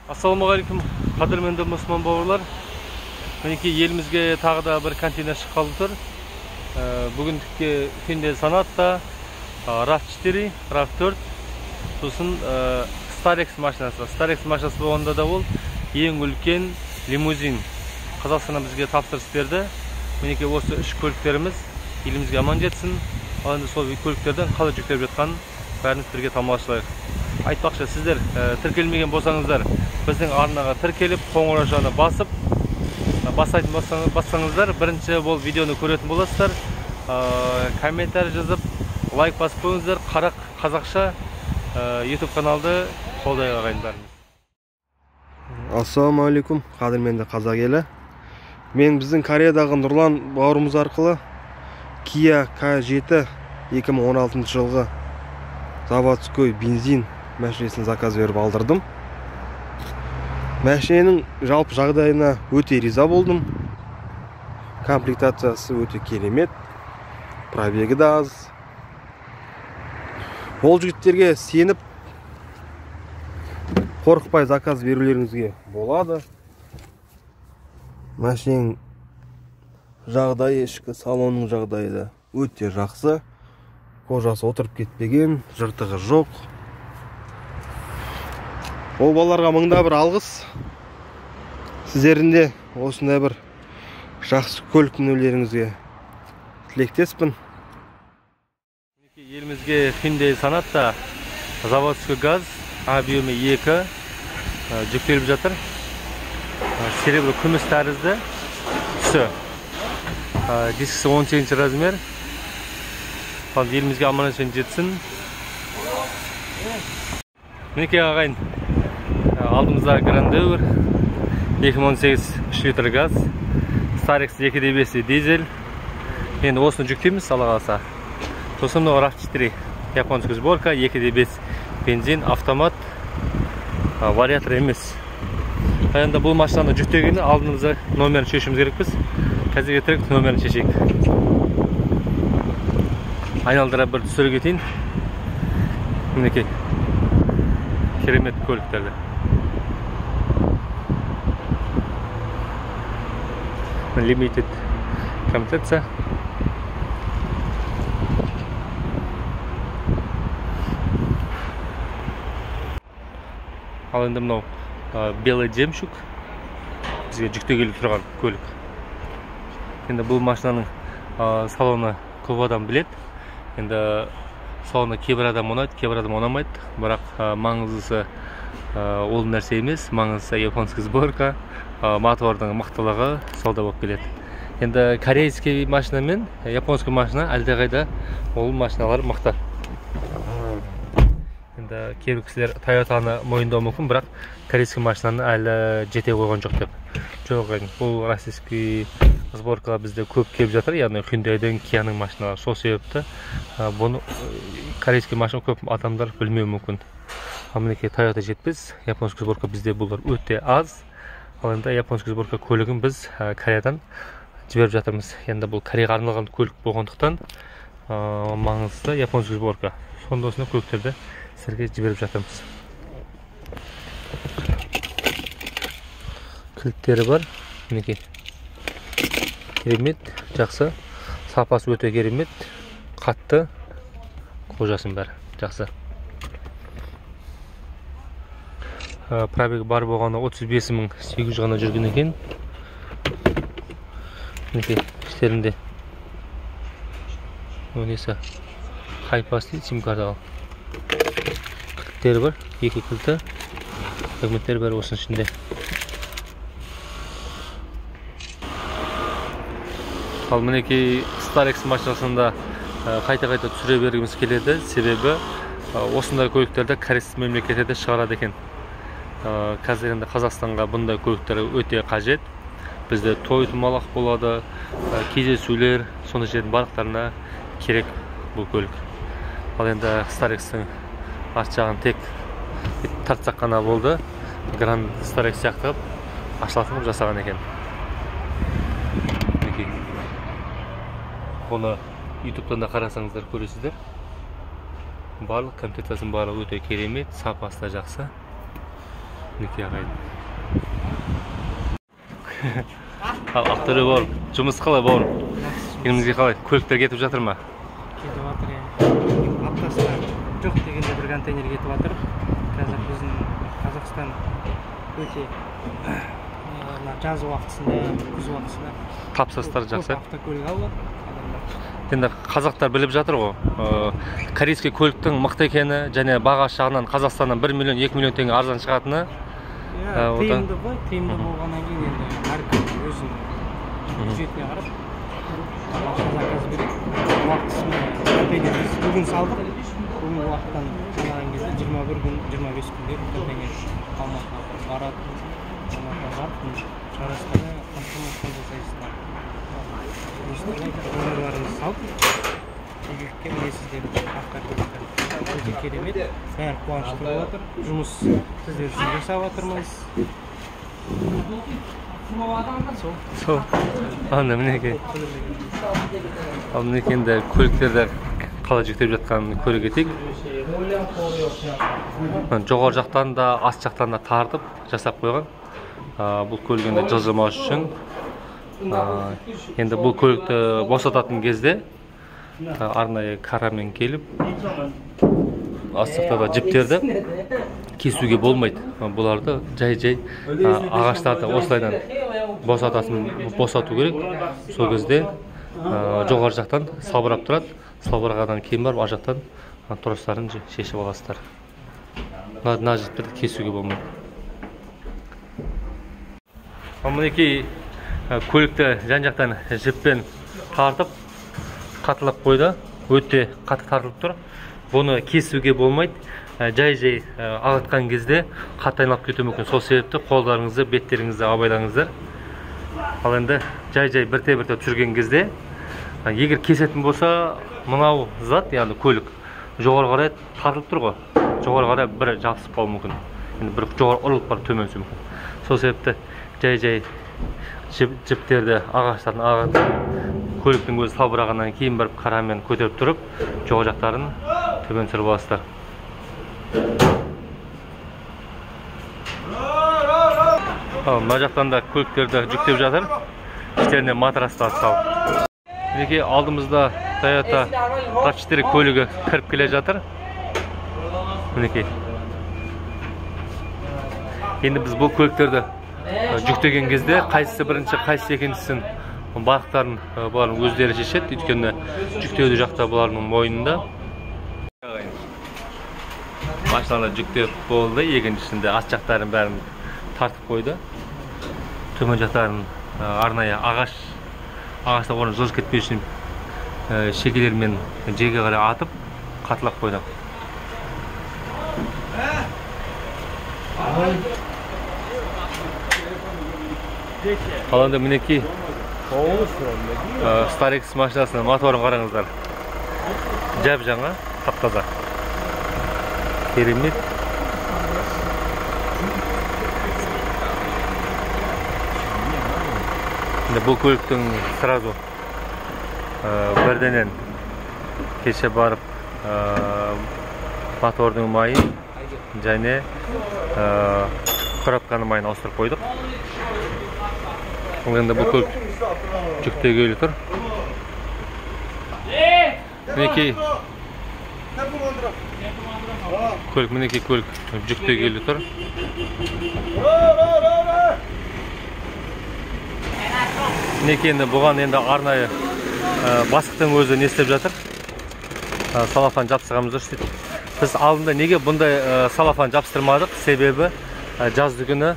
Ассалаумағалейкум, қадірменді мұсылман бауырлар. Мінекей елімізге тағы да бір контейнер шыққалы тұр. Бүгіндікке Hyundai Sonata, RAV4, RAV4, сосын Starex машинасы. Starex машинасы болғанда да ол ең үлкен лимузин. Қазақстаннан бізге тапсырыс берді. Мінекей осы үш көліктеріміз елімізге аман жетсін. Ал енді сол көліктерден қалай жүктеліп жатқанын бәріміз бірге тамашалайық. Айтпақшы, сіздер тіркелмеген болсаңыздар, біздің арнаға тіркеліп, қоңыраушаны басып, басайтын бассаңыздар, бірінші бұл видеоны көретін боласыздар. Комментарий жазып, лайк басып қойыңыздар. Қара қазақша YouTube каналды қолдайық, ағайын бәріміз. Ассалаумағалейкум, қадірменді қазақ елі. Мен біздің Кореядағы Нұрлан бауырымыз арқылы Kia K7 2016 жылғы заводской бензин машинесін заказ беріп алдырдым. Машиненің жалпы жағдайына өте риза болдым. Комплектациясы өте керемет, пробегі да аз. Ол жігіттерге сеніп, қорықпай заказ берулеріңізге болады. Машиненің жағдайы, ішкі салонның жағдайы да өте жақсы. Кожасы отырып кетпеген, жыртығы жоқ. Ол балаларға мыңда бір алғыс. Сіздердің де осындай бір жақсы көлік мінулеріңізге тілектеспін. Елімізге Hyundai Sonata заводской газ объемы 2 жүктеліп жатыр. Серебро күміс тәрізді түсі. Дискісі 18 размер. Ал елімізге аман есен жетсін. Мінекей ағайын, алдымызда Grandeur 2018 3 литр газ, Starex 2.5 дизель. Енді осыны жүктейміз, алла қаласа. Сосын мынау RAV4 японский сборка, 2.5 бензин, автомат, вариатор емес. Енді бұл машинаны жүктегенде алдымызда номерін шешуіміз керекпіз. Қазір кетірек номерін шешейік. Айналдыра бір түсіре кетейін. Мінекей керемет көліктерді. Limited комплектация. Ал енді мынау белый жемчуг бізге жүктегелі тұрған көлік. Енді бұл машинаның салоны көп адам біледі. Енді салоны кейбір адам ұнайды, кейбір адам ұнамайды. Бірақ маңыздысы ол нәрсе емес, маңыздысы японский сборка, мотордың мықтылығы солда болып келеді. Енді корейский машина мен японский машина әлдеқайда ол машиналар мықты. Енді кейбір кісілер Toyota'ны мойындауы мүмкін, бірақ корейский машинаны әлі жете қойған жоқ деп. Жоқ, бұл российский сборкалар бізде көп келіп жатыр, яғни Hyundai'дің, Kia'ның машиналары. Сол себепті бұны корейский машина көп адамдар білмеуі мүмкін. Ал мінекей Toyota 70, японский сборка бізде бұлар өте аз. Ал енді японский сборка көлігін біз Кореядан жіберіп жатырмыз. Енді бұл Кореяға арналған көлік болғандықтан маңыздысы японский сборка. Сонда осындай көліктерді сіздерге жіберіп жатырмыз. Кілттері бар, мінекей. Керемет, жақсы. Сапасы өте керемет, қатты. Кожасының бәрі жақсы. Пробег бар болғаны 35 800 ғана жүрген екен. Мінекей, іштерінде несі хайпас дейді, сим карта ал. Кілттері бар, екі кілті. Документтері бәрі осының ішінде. Ал мінекей Starex машинасында қайта-қайта түсіре бергіміз келеді. Себебі осындай көліктерді корейский мемлекеттерде шығарады екен. Қазір енді Қазақстанға бұндай көліктер өте қажет. Бізде той томалақ болады, кездесулер, сондай жердің барлықтарына керек бұл көлік. Ал енді Starex'тің арт жағын тек тартсақ қана болды. Grand Starex сияқты қылып ашылатын қылып жасаған екен. Мінекей. Бұны YouTube'дан да қарасаңыздар көресіздер. Барлық комплектациясының барлығы өте керемет, сапасы да жақсы. Мінекей, ағайын. Ал, Ақтөре бауырым, жұмыс қалай, бауырым? Елімізге қалай? Көліктер кетіп жатыр ма? Кетіп жатыр, иә. Аптасына жоқ дегенде бір контейнер кетіп жатыр. Қазір біздің Қазақстан өте жаз уақытысында, күз уақытысында тапсырыстар жақсы. Автокөлік алып адамдар. Енді қазақтар біліп жатыр ғой. Корейский көліктің мықты екені және бағасы жағынан Қазақстаннан 1 миллион, 2 миллион теңге арзан шығатыны. Тиімді ғой, тиімді болғаннан кейін енді әркім өзінің бюджетіне қарап заказ береді. Уақытысымен контейнер біз бүгін салдық. Бүгінгі уақыттан санаған кезде 21 күн, 25 күнде контейнер Алматыға барады. Алматыға барып, шығарасыздар, қамтамасыз жасайсыздар. Номерларыңызды салып, игілікке міне сіздер автокөліктер өте керемет, бәрі қуанышты болып жатыр. Жұмыс сіздер үшін жасап жатырмыз. Сол. Ана мінекей. Ал мінекей енді көліктерді қалай жүктеп жатқанын көре кетейік. Жоғары жақтан да, аст жақтан да тартып жасап қойған. Бұл көлік енді жылжымас үшін. Енді бұл көлікті босататын кезде арнайы карамен келіп, аст жақта да жіптерді кесуге болмайды. Бұларды жай-жай ағаштарды осылайдан босату керек. Сол кезде жоғары жақтан салбырап тұрады. Салбырағаннан кейін барып ар жақтан тростарын шешіп аласыздар. Мына жіптерді кесуге болмайды. Ал мінекей көлікті жан жақтан жіппен тартып қатылап қойды. Өте қатты тартылып тұр. Бұны кесуге болмайды. Жай-жай ағытқан кезде қатты айналып кетуі мүмкін. Сол себепті қолдарыңызды, беттеріңізді абайлаңыздар. Ал енді жай-жай бірте-бірте түсірген кезде, егер кесетін болса, мынау зат, яғни көлік жоғары қарай тартылып тұр ғой. Жоғары қарай бір жабысып қалуы мүмкін. Енді бір жоғары ұрылып барып төмен түсуі мүмкін. Сол себепті жай-жай жіптерді ағаштарын ағытып, көліктің өзі салбырағаннан кейін барып қарамен көтеріп тұрып, жоғары жақтарын төмен түсіріп аласыздар. Ал мына жақтан да көліктерді жүктеп жатыр. Іштеріне матрастар салып. Мінекей алдымызда Toyota RAV4 көлігі кіріп келе жатыр. Мінекей. Енді біз бұл көліктерді жүктеген кезде қайсысы бірінші, қайсысы екіншісін барлықтарын бұлардың өздері шешеді. Өйткені жүктеуді жақта бұлардың мойнында. Машиналар жүктеп болды, екіншісінде ас жақтарын бәрін тартып қойды. Төмен жақтарын арнайы ағашта орны жылжып кетпеу үшін шегелермен жерге қарай атып қатылап қойды. Ал енді мінекей Starex машинасының моторын қараңыздар. Жап-жаңа, тап-таза. Керемет. Енді бұл көліктің сразу бірденен кеше барып мотордың майын және коробканың майын ауыстырып қойдық. Ал енді бұл көлік жүктегелі тұр. Мінекей көлік, мінекей көлік жүктегелі тұр. Мінекей енді бұған енді арнайы бастықтың өзі не істеп жатыр? Салафан жапсырғанымыз дұрыс дейді. Біз алдында неге бұндай салафан жапсырмадық? Себебі жазды күні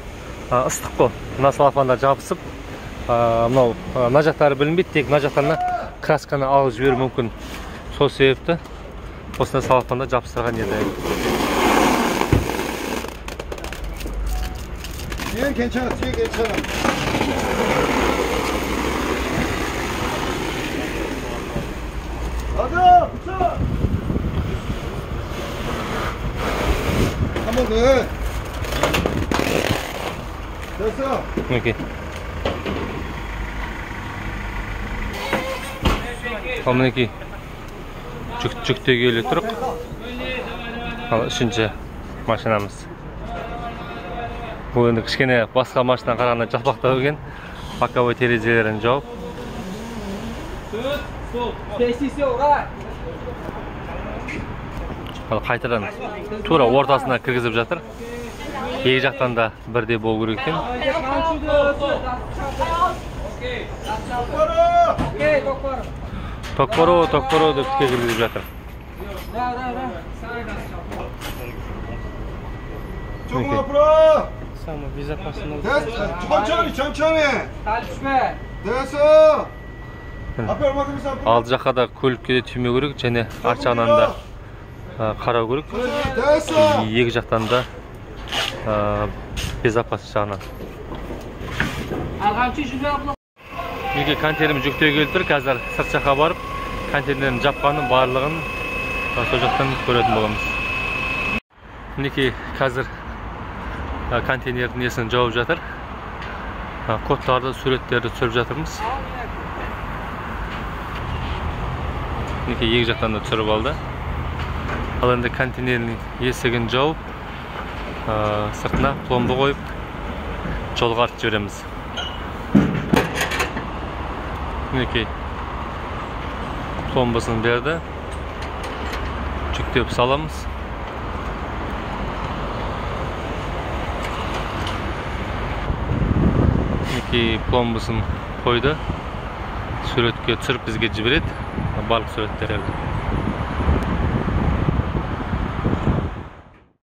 ыстық қой. Мына салафандар жабысып, мынау мына жақтары білінбейді, тек мына жақтарына красканы алып жіберуі мүмкін. Сол себепті осындай салафандар жапсырған еді. 뒤에 괜찮아, 뒤에 괜찮아. 가자, 붙여. 한 번 더 해. 됐어. Мінекей. Ал мінекей жүктегелі тұрық. Ал үшінші машинамыз. Бұл енді кішкене басқа машинаға қарағанда жалпақтау екен. Боковой терезелерін жауып. Ал қайтадан тура ортасына кіргізіп жатыр. Екі жақтан да бірдей болу керек екен. Токпоро, токпоро деп тіке кіргізіп жатыр. Самый безопасный. 천천히, 천천히. 됐어. Алды жаққа да көлікке де тимеу керек, және арт жағынан да қарау керек. Екі жақтан да безопасный жағынан. Неге контейнерім жүктеуге келіп тұр. Қазір сырт жаққа барып контейнердің жапқанын барлығын сол жақтан көретін боламыз. Мінекей қазір контейнердің несін жауып жатыр. Кодтарды, суреттерді түсіріп жатырмыз. Мінекей екі жақтан да түсіріп алды. Ал енді контейнердің есігін жауып, сыртына пломба қойып, жолға артып жібереміз. Мінекей пломбасын берді. Жүктеп саламыз. Мінекей пломбасын қойды. Суретке түсіріп бізге жібереді. Барлық суреттерді.